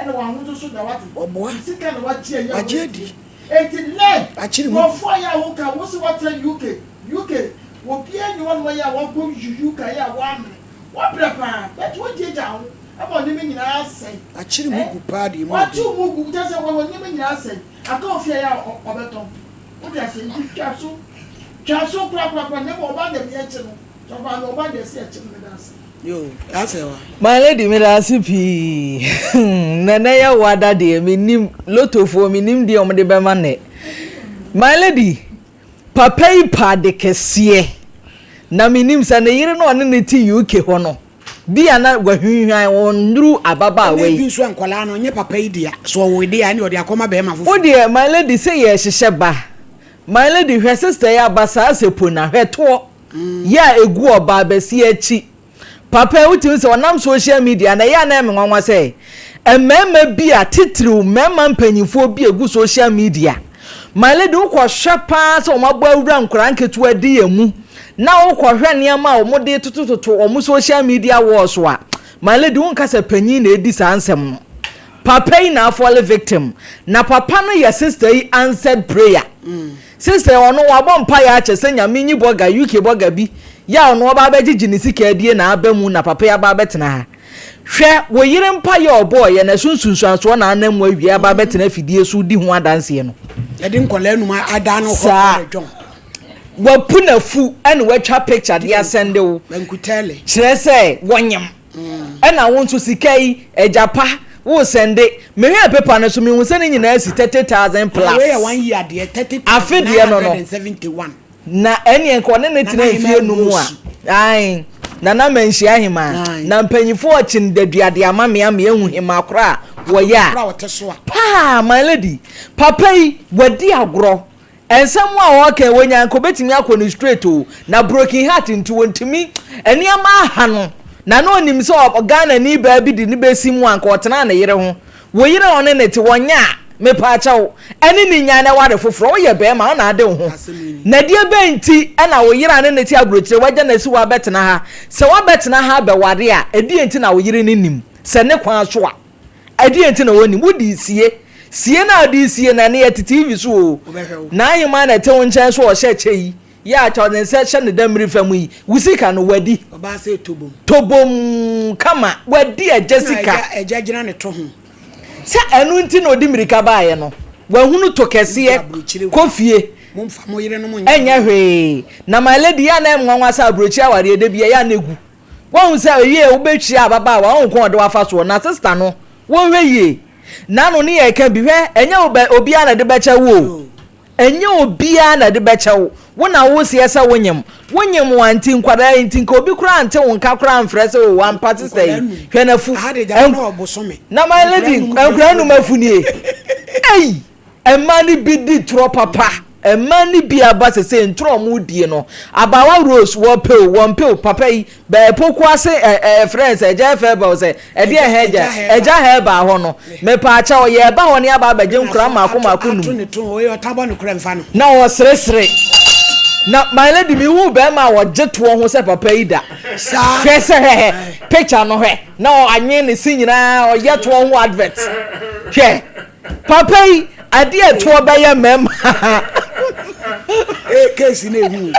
ɛna wanwo nso so da wate. Ɔboa. Ne sika na wagye ayi a Wagye wɔadie. adi. Enti nnɛ Wakyere mu. nkurɔfoɔ a yɛ a woka wo se woatena UK, UK, obiara nni hɔnom yi a wakɔ UK yi a wammrɛ. Woabrɛ paa but wogyagyaa wo ho. Ɛma nneɛma nyinaa sɛe. Akyere mu gu paa deɛ emu Wakyew ɔden. mu gu kyerɛ sɛ wɔwɔ nneɛma nyinaa sɛe. Aka ofie a ɔbɛtɔn. Wote aseɛ? Nti twa so. Twa so korakorakora na mmom ɔba deɛ yɛkye no. Sɛ ɔba no ɔba deɛ ɛsɛ yɛkye no meda ase. Yoo, asɛ wa. My lady meda ase pii na nɛ yɛ wada deɛ menim lotofoɔ menim deɛ wɔde bɛma nɛ my lady papa yi pa ade kɛseɛ na menim sɛ ne yere no ɔne ne te UK hɔ no Bi a na wahwinhwan ɔnnuru ababaawa Ɛna yi. ebi nso a nkwadaa no nyɛ papa yi dea, so ɔwɔ dea ɛna ɔde akɔma bɛrima foforɔ. Wo deɛ my lady sɛ yɛhyehyɛ ba my lady hwɛ sister yi aba saa sɛ pona hwɛ toɔ yɛ a egu ɔbaa bɛsi akyi papa yi wotumi sɛ ɔnam social media na ɛyɛ a na ɛyɛ me nwanwa sɛ mmarima bi a titiriw mmarima mpanyinfoɔ bi egu social media My lady wokɔ hwɛ paa sɛ wɔn abɔ awura nkwadaa nketewa di yɛn mu na wokɔ hwɛ nneɛma a wɔn de totototo wɔn social media walls so a my lady wonka sɛ panyin na edi saa nsɛm no papa yi na afɔle victim na papa no yɛ sister yi answered prayer sister yi ɔno wabɔ mpa yɛ akyɛ sɛ nyame nyi bɔga UK bɔga bi yɛ a ɔno ɔba abɛgyegye ne sika adie na aba mu na papa yi aba abɛtena ha Hwɛ, wo yere mpaeɛ a ɔbɔeɛ no, ɛso nsunsuansoɔ na anam mu awie aba abɛtena afidie so redi ho adanseɛ no. Yɛde nkwadaa num adan no kɔ Saa. ɔredwɔn. Wapu n'afu ɛna watwa picture de asɛnde wo. Bankutɛle. Kyerɛ sɛ wɔnyem. Ɛna wo nso sika yi, agya pa, wo sɛnde. Mehwɛɛ paper no so, mehu sɛ ne nyinaa si 30,000 plus. Wei yɛ one year deɛ, Afe deɛ no no. 30,971. Na ɛneɛ nka ɔne no tena mfie no mu a, ae, Nana Manhyia Ahemaa, na mpanyinfoɔ ɔkyen dadua de ama me ama yɛahu hemaa korɔ a wɔyɛ a. Paa, my lady, papa yi, wadi agorɔ. Nsɛm a ɔreka yi, wɔnya anka ɔbɛtumi akɔ no straight o. Na broken heart nti ɔntumi, nneɛma aha no. Na na ɔnim sɛ Ghanani baa bi de no bɛsi mu a, anka ɔtenaa ne yere ho. Wo yere a ɔne no te, wɔnyɛ a, mepaakyɛw, ɛne no nyan na ware foforɔ. Woyɛ barima, wo na ade wo ho. Na deɛ bɛn nti na wo yere a ne no te aburokyire, wagya no asi hɔ abɛtena ha? Sɛ wabɛtena ha abɛware a, ɛdeɛn nti na wo yere no nim sɛ ne kwan so a? Ɛdeɛn nti na wɔnnim? Wode resie. Sie no a wode resie no, ɛno yɛte TV so o. N'ahemaa na ɛte wo nkyɛn so a ɔhyɛ kyɛ yi, yɛ a kyɛ ɔde ne nsa hyɛ ne dammiri fa mu yi, wo sika no, wadi. Ɔbaa sɛ tobom. Tobom kama, wadi agya sika. Ɛna agya gyina ne to ho. Sɛ ɛno nti na ɔde mmirika baeɛ no, wahunu to kɛseɛ, kɔ fie. Momfa mo yerenom nyɛ Ɛnyɛ hwee. Na my lady, yɛ a na ɛyɛ me nwanwa sɛ aburokyire awareɛ da bi ɛyɛ a na ɛgu. Woahu sɛ ewie wobɛhyia ababaawa woahu kwan a ɔde wo afa soɔ na sister no wonhwɛ yie Nano ne yɛreka bi hwɛ ɛnyɛ wo bɛ obiara na ɛde bɛkyɛ wo o ɛnyɛ obiara na ɛde bɛkyɛ wo wo na woseɛ sɛ wonyem wonyem wo anti nkwadaa yi nti nka obi koraa nte wo nka koraa mfrɛ sɛ o ampa sister yi hwɛ n'afu na my lady nkwadaa num afu nie ei Mmaa no bi di torɔ papa. Mmaa no bi aba sesei ntorɔ a wɔn die no abaawa Rose wɔpɛ o wɔmpɛ o papa yi bɛɛ poku ase ɛ ɛ ɛfrɛ sɛ ɛgya ɛfɛ ba o sɛ ɛdeɛ ɛhɛ ɛgya ɛgya hɛ ba hɔ no mepaakyɛw yɛɛba hɔ ne aba abɛgye nkora mmaako mmaako num na ɔseresere na my lady me hu bɛrima a ɔgye toɔ ho sɛ papa yi da hwɛ sɛ hwɛ picture no hwɛ na ɔanwen ne se nyinaa ɔyɛ toɔ ho advert hwɛ. Papa yi, adeɛ a ɛtoɔ bɛyɛ mmarima. Ee, keesi na ehu.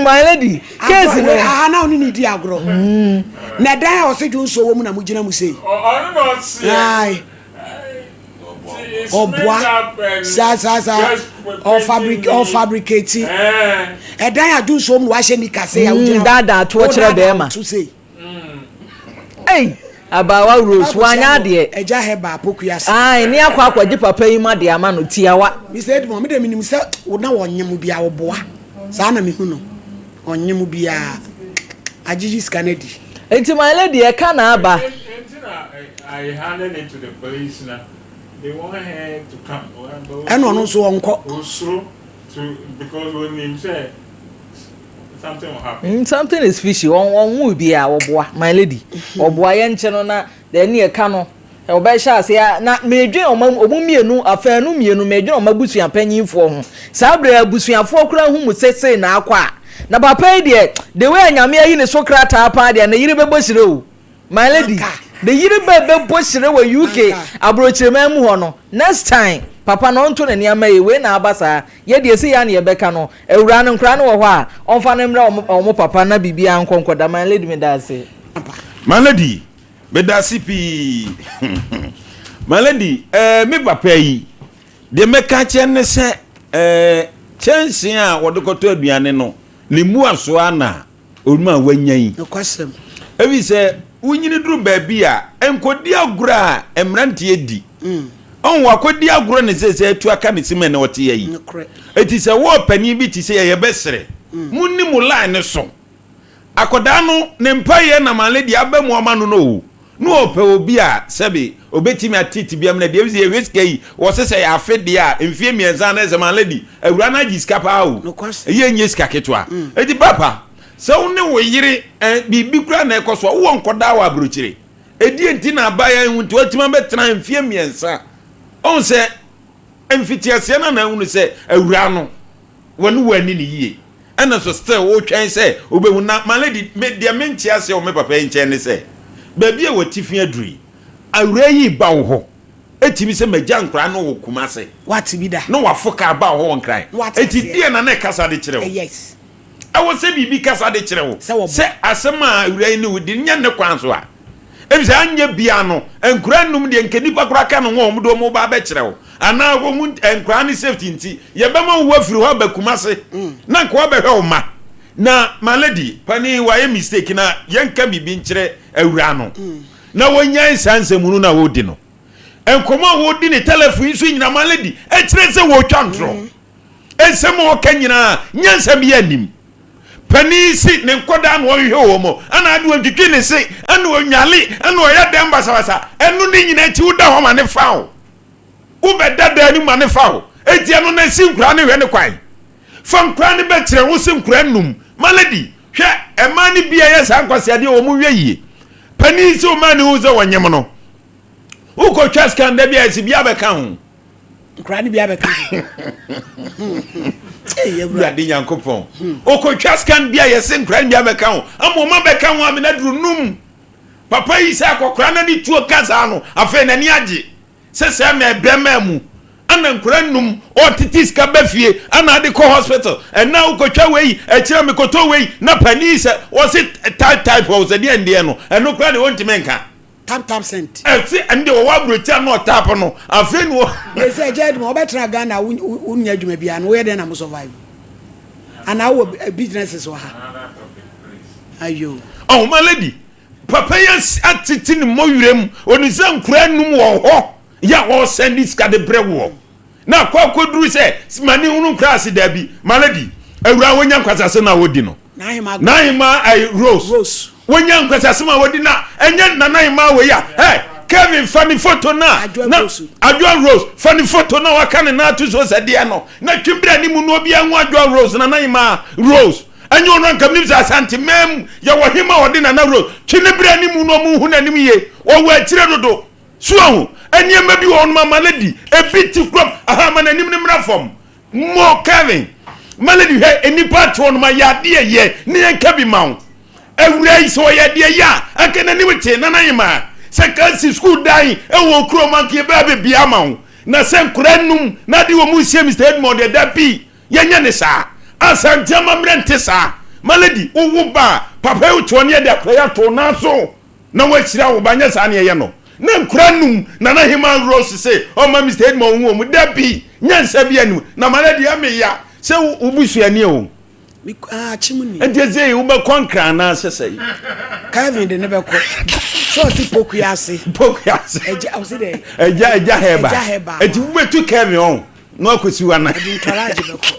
My lady, keesi no. Aha na ɔne ne di agorɔ. Na ɛdan a ɔsɛ dwonsuo wɔ mu na mo gyina mu sei. Ɔno na ɔseɛ. Ayi. Ɔboa saa saa saa ɔfabricate ɔfabricate ɛdan a dwonsuo mu na wahyɛ nika sei a wogyina. Daadaa toɔ kyerɛ bɛrima. To sei. Ei abaawa Rose wanyɛ adeɛ. Ɛgya hɛba apokua ase. Ae ne akɔ akɔgye papa yi ma de ama no tiawa. Mr Edmond me de menim sɛ wo na wɔnyem bia ɔboa saa na mehu no ɔnyem biaa agyegye sika no adi. Nti my lady ɛka na aba. Nti na I handed it to the police na they want her to come. Ɛna ɔno nso ɔnkɔ. Osuro to because onim sɛ something will happen. Something is fishy ɔnwoo biaa ɔboa my lady ɔboa yɛnkye no na ɛne ɛka no ɔbɛhyɛ aseɛ na medwen ɔmo ɔmo mmienu afanu mmienu medwen ɔmo abusua panyinfoɔ ho saa berɛ abusuafoɔ koraa hu mu sesei na akɔ a na papa yi deɛ the way a nyame ayi ne so krataa paa deɛ ne yere bɛbɔ hyire o My lady, ne yere bɛ bɛ bɔ hyire wɔ UK abrokyireman mu hɔ no, next time papa no ɔnto ne nneɛma yie, wei na aba saa, yɛ deɛ sei ara na yɛbɛka no, awuraa no nkoraa no wɔ hɔ a, ɔmfa no mmrɛ wɔn wɔn papa na biribiara nkɔ nkɔda, my lady meda ase. My lady, meda ase pii. My lady, eh, me papa yi, deɛ mɛka akyerɛ ne sɛ, eh, kyɛnsee a wɔde kɔtɔ aduane no, ne mmuasoɔ ara na Onum a wanya yi. Nokwasɛm. Efisɛ wonyini duru baabi a, nkodi agorɔ a mmeranteɛ di. Ɔn, wakɔdi agorɔ ne sɛ sɛ atu aka ne se ma ɛnɛ ɔte ha yi. Nokorɛ. Eti sɛ wo ɔpanin bi te sei a, yɛbɛsrɛ. Monni mo line no so. Akwadaa no, ne mpaeɛ na my lady aba mu ama no no o. Na ɔpɛ obi a sɛbe obetumi atete bi amena deɛ efisɛ yɛhwɛ sika yi wɔse sɛ yɛ afe deɛ a mfie mmiɛnsa na ɛsɛ my lady awura no agye sika paa o ɛyɛ nyɛ sika ketewa eti papa sɛ wo ne wo yere eh, biribi koraa na ɛkɔ so a wowɔ nkɔdaa wɔ aburokyire ɛdeɛ nti na abaeɛ yi ho nti watumi abɛtena mfie mmiɛnsa ɔhu sɛ mfitiaseɛ no na ahunu sɛ awura no Wɔne wo anni no yie ɛna nso still wotwɛn sɛ wobɛhu na my lady me deɛ mente aseɛ wɔ me papa yi nkyɛn ne sɛ baabi a watifi aduru yi awuraa yi ba wo hɔ ɛtumi sɛ magya nkoraa no wɔ Kumase Wate bi da. na wafo kaa ba wo hɔ wɔ Nkran Na wate ɛti aseɛ. deɛ na na ɛkasa de kyerɛ wo Yes. ɛwɔ sɛ biribi kasa de kyerɛ wo Sɛ wɔboa. sɛ asɛm a awuraa yi ne wo di no nyɛ ne kwan so a Efisɛ anyɛ biara no, nkuraa nnum deɛ nka nnipa koraa ka ne ho a wɔde wɔn reba abɛkyerɛ wo. Anaa wɔn nkuraa no safety nti, yɛbɛma wo afiri hɔ aba Kumase na nka woabɛhwɛ wo mma. Na my lady, panin wayɛ mistake na yɛnka biribi nkyerɛ awuraa no na wɔnyae saa nsɛmhunu no a wɔredi no. Nkɔmmɔ a wɔredi ne telephone yi so nyinaa, my lady, ɛkyerɛ sɛ wɔretwa ntorɔ. Nsɛm a ɔka nyinaa, nyansa biara nnim. Panin si ne nkɔdaa na ɔhwehwɛ wɔn mu, ɛna ade ɔntwitwi ne se, ɛna ɔnwale, ɛna ɔyɛ dɛm basabasa. Ɛno ne nyinaa akyi woda hɔ ma ne fa wo. Wobɛda dan no mu ma ne fa wo. Enti ɛno na si nkoraa no hwɛ ne kwan. Fa nkoraa no bɛkyerɛ wo se nkoraa num. Ma lady, hwɛ ɛmaa no bi a ɛyɛ saa nkwaseadeɛ wɔn hwɛ yie. Panin sɛ ɔmaa ne hu sɛ wɔnyem no. Wokɔtwa scan da bi a ɛsi bi abɛka ho. Nkoraa no bi abɛka ho. Awurade Nyankopɔn. Wokɔtwa scan bi a yɛse nkoraa no bi abɛka ho. Ama ɔma bɛka ho amena duru num. Papa yi sɛ akɔkora no ne tuo ka saa no, afei n'ani agye. Sɛ sɛ mɛ bɛma mu ana nkura num ɔtete sika ba fie ana ade kɔ hospital ɛna wokɔtwa wei ɛkyerɛ mekɔtɔ wei na panin sɛ wɔse type type wɔ sɛ deɛ ndeɛ no ɛno kora deɛ wɔntumi nka. Tap tap sent. Ɛse ɛno deɛ wɔwɔ aburokyi ano ɔtap no afei na wɔ. Ɛsɛ ɛgya adwuma wɔbɛtena Ghana wonyɛ adwuma biara no woyɛ dɛn na mo survive anaa wowɔ businesses wɔ ha ayo. Ɔhoma lady Papa yi atete ne mmɔwerɛ mu, ɔnim sɛ nkoraa num wɔ hɔ yɛ a ɔresɛn de sika de brɛ woɔ. Na akɔ akɔduru sɛ ma ne hunu nkoraa ase daabi. My lady, awuraa wɔnya nkwasasɛm a wɔdi no. N'ahema ayi Rose. Wɔnya nkwasasɛm a wɔdi na ɛnyɛ nana ahema wei a ɛ Kevin fa ne foto na na Adwoa Rose fa ne foto na waka ne nan ato so sɛ deɛ no na twe brɛ ne mu na obiara hu Adwoa Rose nana ahema Rose. Ɛnyɛ ɔno anka menim sɛ Asante man mu yɛwɔ hema a ɔde Nana Rose twe ne berɛ anim na ɔmo nhu n'anim yie. Ɔwɔ akyire dodo. So wahu? Nneɛma bi wɔ hɔ nom ama lady ebi te kurom aha ma n'anim no mmra fam. Mo Kevin, ma lady hwɛ nnipa ate hɔ nom ayɛ adeɛ yɛ ne yɛnka bi ma wo. Awuraa yi sɛ ɔyɛ adeɛ yɛ a anka n'anim te Nana Hemaa. Sɛ nka asi sukuu dan wɔ kurom anka yɛbɛyɛ biribiara ama wo. Na sɛ nkwadaa num na ade wɔn resie Mister Edmond deɛ dabi. Yɛnyɛ ne saa. Asante amammerɛ nte saa. My lady, wo wo ba a, papa yi wote hɔ ne yɛde akora yi ato wo nan so na woahyira wo ba, nyɛ saa ne yɛyɛ no. Na nkora num, Nana Hemaa Rose se ɔmma Mister Edmond nhu wɔn. Dabi, nyansa biara nni mu. Na my lady, ɛme ya sɛ wo busuani o. Me ah kyim ni. Nti ɛsɛ yi wobɛkɔ nkran anaa sɛ sɛ. Kevin de ne bɛkɔ. Sɛ ɔsi pokuya ase. Pokuya ase. Ɛgya ɔsi dɛ. Ɛgya ɛgya hɛba. Ɛgya hɛba. Ɛti wobɛtu Kevin ɔn. Na wakɔsi w'anan. Ɔde ntɔragye bɛkɔ.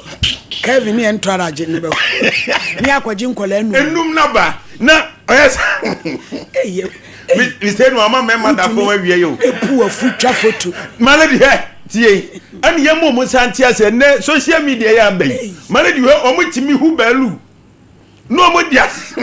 Kevin ne yɛ ntɔragye no bɛkɔ. Ne akɔgye nkɔla enum. Enum na ba na ɔyɛ sa. Mr. Enu ama mɛma da fam awie yi o. Epu afu twa foto. My lady hɛ tie ɛne yɛn mu ɔmo nsa nte ase ɛnɛ social media yɛ aba yi. My lady hɛ ɔmo tumi hu baalu na ɔmo di ase.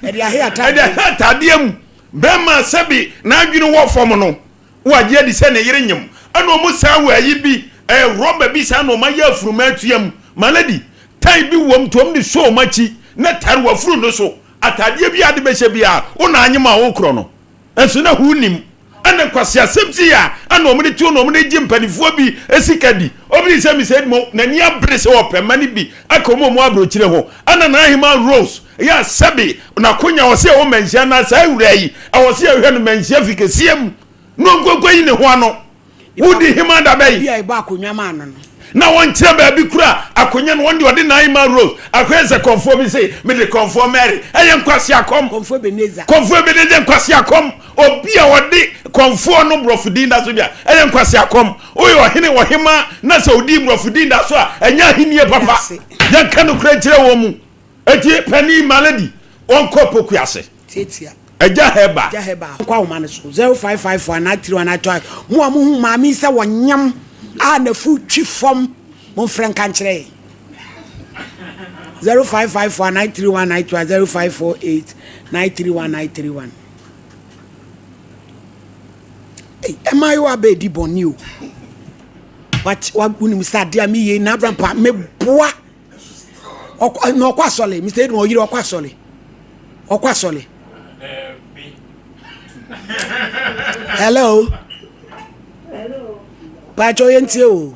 Ɛde ahe ataadeɛ. Ɛde ahe ataadeɛ mu bɛrima sɛbi n'adwene wɔ fam no. Wagye adi sɛ ne yere nyem. Ɛna ɔmo san wɔ ayi bi, ɛyɛ rɔba bi saa na ɔmo ayɛ afuruma atua mu. My lady, tae bi wom nti ɔmo de sɔ ɔmo akyi na tare w'afuru no so. Ataadeɛ biara ade bɛhyɛ biara, wo na anyem a wokorɔ no. Nso na who nim. Ɛna nkwaseasɛm sei a ɛna ɔmo de to na ɔmo de gye mpanifoɔ bi sika di. Obi te sɛ Mister Edmond, n'ani abere sɛ ɔpɛ mma no bi aka ɔmo a ɔmo wɔ abrokyire ho. Ɛna N'ahemaa Rose yɛ a sɛbe n'akonya wɔ sɛ ɛwɔ manhyia na saa awuraa yi ɛwɔ sɛ yɛhwɛ no manhyia fi kɛseɛ mu na ɔnkonkɔ yi ne ho ano. Wodi hema da bɛyi? Bi a ɛbɔ akonnwa maa no no. Na wɔnkyerɛ baabi kura akonnwa no, wɔn deɛ ɔde n'ahema Rose akɔyɛ sɛ kɔmfoɔ bi se mede kɔmfoɔ Mary ɛyɛ nkwaseakɔm. Kɔmfoɔ Ebenezer. Kɔmfoɔ Ebenezer nkwaseakɔm. Obi a ɔde kɔmfoɔ no borɔfo din da so bi a ɛyɛ nkwaseakɔm. Woyɛ ɔhene ɔhema na sɛ odi borɔfo din da so a ɛnyɛ ahennie papa. Yɛnka nokorɛ nkyerɛ wɔn mu. Eti panin Malady ɔnkɔ Pokuase. Tiatia. Agya Hɛba. Agya Hɛba. Nkɔ ahoma no so. 0554 anaa 31 anaa 2 Mo a mohu maame yi sɛ ɔnyam a n'afu twi fam, momfrɛ nka nkyerɛ yɛn. 0554 931 921 0548 931 931. Ei, mmaayewa abɛɛdi bɔne o. Wat, wa, wonim sɛ adeɛ a meyɛ na abrampa meboa. Ɔkɔ na ɔkɔ asɔle Mr. Edmond ɔyere ɔkɔ asɔle ɔkɔ asɔle. Hello. Pacho yɛn tie o.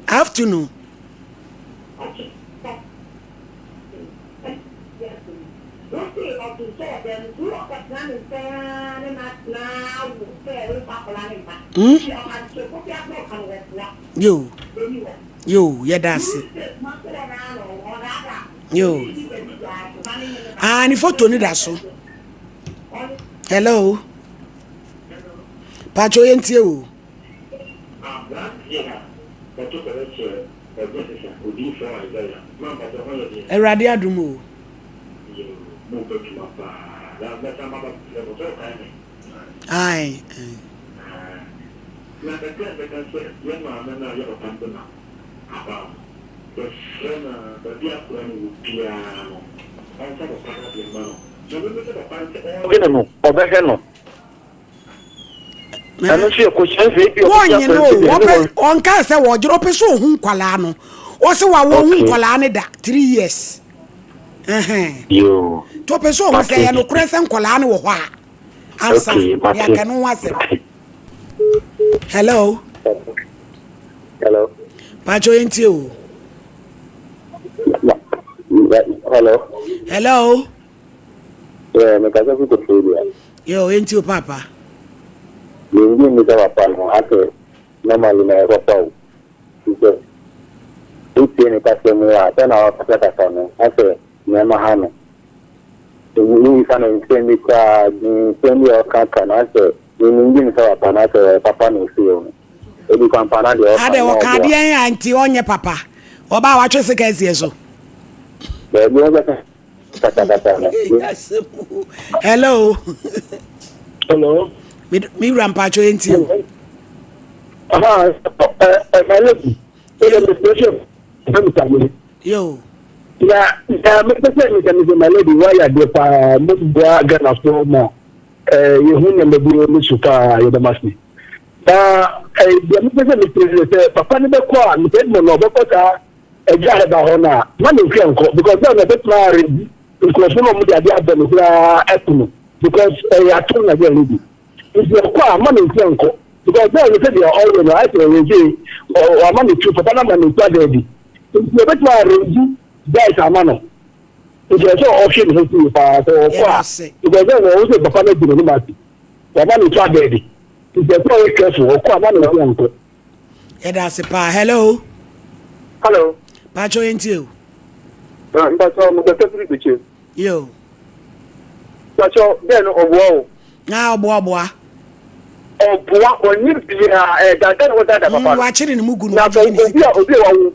Afternoon. Hmm? Yo. Yo, yɛda ase. Yo. Ah, ne foto ne da so. Hello. Pacho yɛntie o. Aberanteɛ a ɔto kɔlɛkyerɛ ɔgye sesa odiyifoɔ Isaiah. Awurade adom o. Ae. Ɔbɛhwɛ no. Ɛno nso yɛ kɔhyɛ sɛ ebi ɔbɛgye Wɔnye no akwadaa o, bi ɛne wɔpɛ wɔn. ɔnkaa sɛ wɔgye ɔpɛ sɛ ɔhu nkwadaa no. Ɔse wawo ɔhu Okay. nkwadaa no da three years. Ɛhɛn. Yoo. Nti ɔpɛ sɛ ɔhu sɛ Mate. ɛyɛ nokorɛ sɛ nkwadaa no wɔ hɔ a ansa Okay, mate. yɛaka no ho asɛm. Mate. Hello. Hello. Pacho yɛntie o. Hello. Hello. Yeah, mekasa fi Koforidua. Yo, enti o papa. Mengi nni sɛ papa no asɛ normally na ɛyɛ papa o. Fi sɛ wotie ne kasa mu a sɛ na ɔkasakasa no asɛ nneɛma ha no. Wobisa no nsɛm bi koraa nsɛm bi a ɔkaka no asɛ mengi nni sɛ papa no asɛ ɔyɛ papa na ɔsi hɔ no. Ebi kwampa na deɛ ɔka Adɛ no ɔka ɔboa. adeɛ a nti ɔnyɛ papa. Ɔbaa watwe sika asie so. Baabi ɔbɛka katakata no. Hello. Hello. Me me wura mpacho enti o. Aha, eh eh my lady. Eh me special. Me tami. Yo. Na na me pese me tami my lady why ya de pa mo boa Ghana so ma eh ye hu na me bi me su pa ye da masi. Na eh de me pese me pese papa ne be ko a me pese no be ko ta Agya a ɛda hɔ no a, ma ne nhwɛ nkɔ because bɛn na ɛbɛtumi arrange nkurɔfoɔ no a wɔde adeɛ abɔ no koraa aku no because ɛyɛ atom na bɛn no bi nti ɔkɔ a ma ne nhwɛ nkɔ because bɛn no sɛdeɛ ɔyɛ no ayɛ sɛ ɔrege wama ne tu papa no ama ne tu ada adi nti ɛbɛtumi arrange guys ama no nti ɛsɛ ɔhwɛ ne ho so yie paa sɛ ɔkɔ a because bɛn no ɔwɔ sɛ papa no adi n'anim ase wama ne tu ada adi nti ɛsɛ ɔyɛ careful ɔkɔ a ma ne nhwɛ nkɔ. Yɛda ase paa. Hello. Hello. Pacho yɛn tie o. Ah, mpacho mo kasa firi bikyɛ. Yo. Mpacho bɛn no ɔboa o. Na ɔboa ɔboa. Ɔboa ɔnye bia ɛ dada na wɔdada papa no. Wakyere ne mu gu no Na sɛ wagyegye ne obi sika a obi a wawo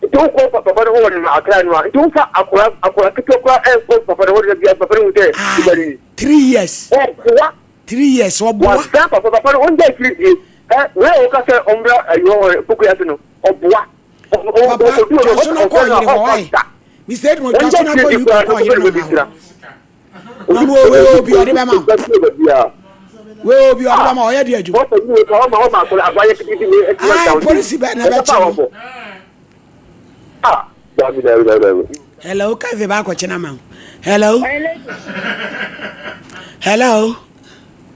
nti wokɔ papa no hɔ wɔ ne akra no a nti wofa akora akora ketewa kora ɛnkɔ papa no hɔ de bia papa no hu sɛ nipa no ni. 3 years. Ɔboa. 3 years ɔboa. Wadan papa papa no ɔngya akyiri die ɛ wei a wɔka sɛ ɔmmra ayi hɔ poku ase no ɔboa. Papa twa so na kɔ ɔyere hɔ wae. Mr Edmond twa so na kɔ UK kɔ ɔyere no ma hɔ. Na ɔno wei obi ɔde bɛma wo. Wei obi ɔde bɛma ɔyɛ de adwuma. Ayi polisi bɛ na bɛkye no. Hello, Kevin ba akɔkye na ma wo. Hello. Hello.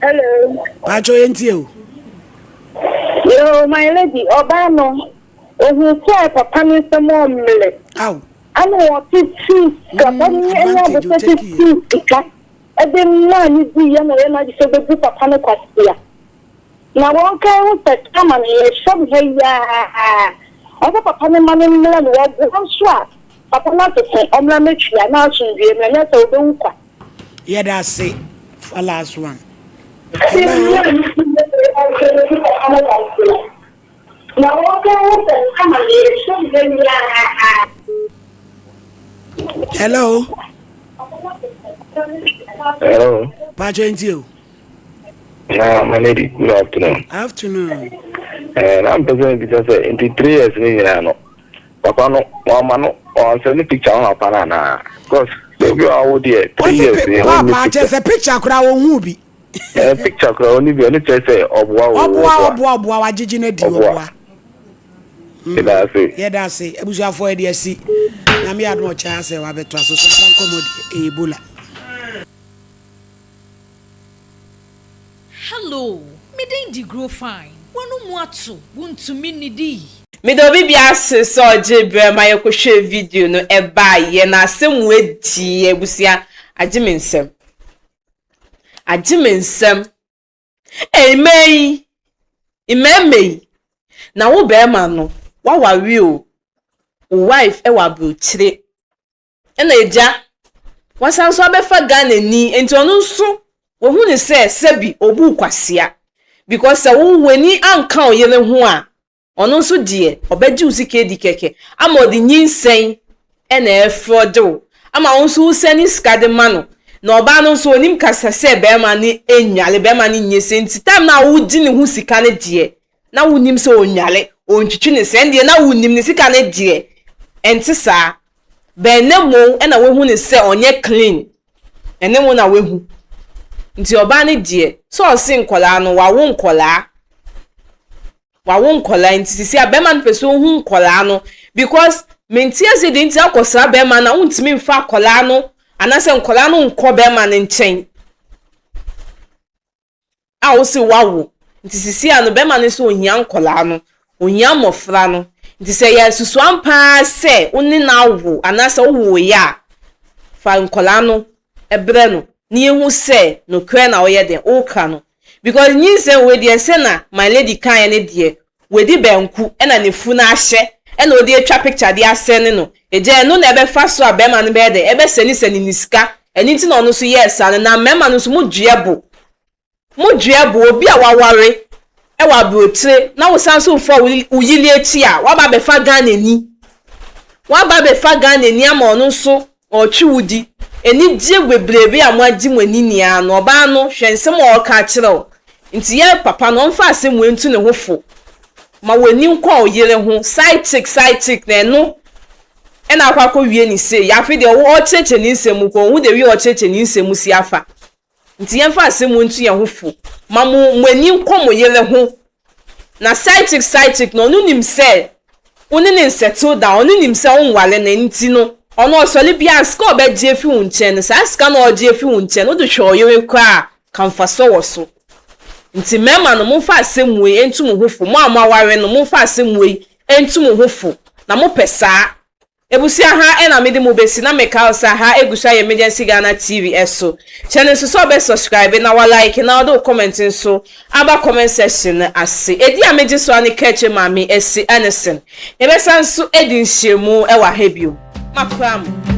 Hello. Pacho yɛntie o. Yo, my lady, ɔbaa no, ohun sɛ papa no nsɛm ɔmmerɛ. Aw. Ana ɔte tuu sika, papa no anya abotɛ te tuu sika, ɛde maa ne di yɛ na ɔyɛ n'agye sɛ ɔbɛbu papa no kwasea. Na wɔnka ho sɛ kama no yɛhwɛ me ha yi ara, ɔsɛ papa no ma no mmerɛ no, wɔboa nso a, papa no asese, ɔmmra mmɛtua na asomdwoeɛ mmra, nyɛ sɛ ɔbɛwu kwa. Yɛda ase for last one. Hello. Na wɔka ho sɛ kama no yɛhwɛ me ha yi ara. Hello. Hello. Pacho ntie o. Na my lady, good afternoon. Afternoon. Eh, na mpɛ sɛ mbisa sɛ nti 3 years ne nyinaa no papa no wama no ɔnsɛ ne picture ho papa no anaa because obi a ɔwo deɛ 3 years ne ɔnni picture. Papa kyɛ sɛ picture koraa ɔnhu bi. Eh, picture koraa ɔnni bi ɔno kyerɛ sɛ ɔboa o. Ɔboa ɔboa ɔboa wagyegye no adi ɔboa. Yɛda ase. Yɛda ase abusuafoɔ yɛde asi. Nyame yɛ adom ɔkyɛ asɛ wabɛto aso so mpa nkɔmmɔ deɛ Ebola. Hello, me din de Grofine. W'ano mu ato, wuntumi nnidi. Meda obi bi ase sɛ ɔgye berɛ ma yɛkɔhwɛ video no ɛbaeɛ na asɛm adi abusua agye me nsɛm agye me nsɛm mmaa yi mmarima yi na wo barima no waware o wo wife wɔ aburokyire ɛna agya wasan so abɛfa Ghana ni nti ɔno nso wɔhu ne sɛ sɛbi obu kwasea because sɛ wo w'ani anka wo yere ho a ɔno nso deɛ ɔbɛgye wo sika adi kɛkɛ ama ɔde nyinsɛn. na ɛrefrɔde wo ama wo nso wosɛne sika de ma no na ɔbaa no nso onim kasa sɛ bɛrima no nnwale bɛrima no nyɛ sɛ nti time no a wogye ne ho sika no deɛ na wonim sɛ ɔnnwale ɔntwitwi ne sɛ ɛndeɛ na wonim ne sika no deɛ ɛnte saa bɛn ne mo na wohu ne sɛ ɔnyɛ clean ɛne mo na woahu nti ɔbaa no deɛ sɛ ɔse nkɔlaa no wawo nkɔlaa Wawo nkɔlaa nti sisi a bɛrima no pɛ sɛ ohu nkɔlaa no because mente aseɛ deɛ nti akɔsra bɛrima no a wontumi mfa akɔlaa no anaasɛ nkɔlaa no nkɔ bɛrima no nkyɛn a wose wawo nti sisi a no bɛrima no sɛ ohia nkɔlaa no ohia mmɔfra no nti sɛ yɛ susuan paa sɛ wo ne no awo anaasɛ wowoeɛ a fa nkɔlaa no brɛ no na yɛhu sɛ nokorɛ na woyɛ den woka no Because nyinsɛn wei deɛ sɛ na my lady kaeɛ no deɛ wadi banku ɛna ne funu ahyɛ ɛna ɔde atwa picture de asɛne no agya ɛno na ɛbɛfa so a bɛrima no bɛyɛ dɛn ɛbɛsɛnesɛne ne sika ɛno nti na ɔno nso yɛɛ saa no na mmarima no nso mo dweɛ bo mo dweɛ bo obi a waware ɛwɔ aburokyire na wosan so fa wo yili akyi a waba abɛfa Ghana ni waba abɛfa Ghana ni ama ɔno nso Ɔretwe wo di. Anigyeɛ bebrebe a moagye mo ani nyinaa no, ɔbaa no, hwɛ nsɛm a ɔreka akyerɛ wo. Nti yɛ papa no, ɔmfa asɛm wei nto ne ho fo. Ma w'ani nkɔ wo yere ho. Side chick, side chick, na ɛno na akɔ akɔwie ne sei. Afei deɛ ɔrekyerɛkyerɛ ne nsɛm mu koraa, ɔnhu the way ɔrekyerɛkyerɛ ne nsɛm mu si afa. Nti yɛmfa asɛm wei nto yɛn ho fo. Ma mo mo ani nkɔ mo yere ho. Na side chick side chick no, ɔno nim sɛ wo ne no nsɛtew da, ɔno nim sɛ wonware no, nti no, ɔno ɔsɔre biara sika a ɔbɛgye afi wo nkyɛn no, saa sika no a ɔgye afi wo nkyɛn no, wode hwɛ ɔyere koraa a, ka mfasoɔ wɔ so. Nti mmarima no, momfa asɛm wei nto mo ho fo, mo a moaware no, momfa asɛm wei nto mo ho fo, na mopɛ saa. Ebusua ha na mede mo besi na meka wo sɛ ha egu so ayɛ Emergency Ghana TV so. Hyɛ no nso sɛ wobɛ subscribe na wa like na wode wo comment nso aba comment section no ase. Edi a megye so ara ne Kaakyire Maame Asi Anison. Yɛbɛsan nso adi nhyiamu wɔ ha bio. Makora mo.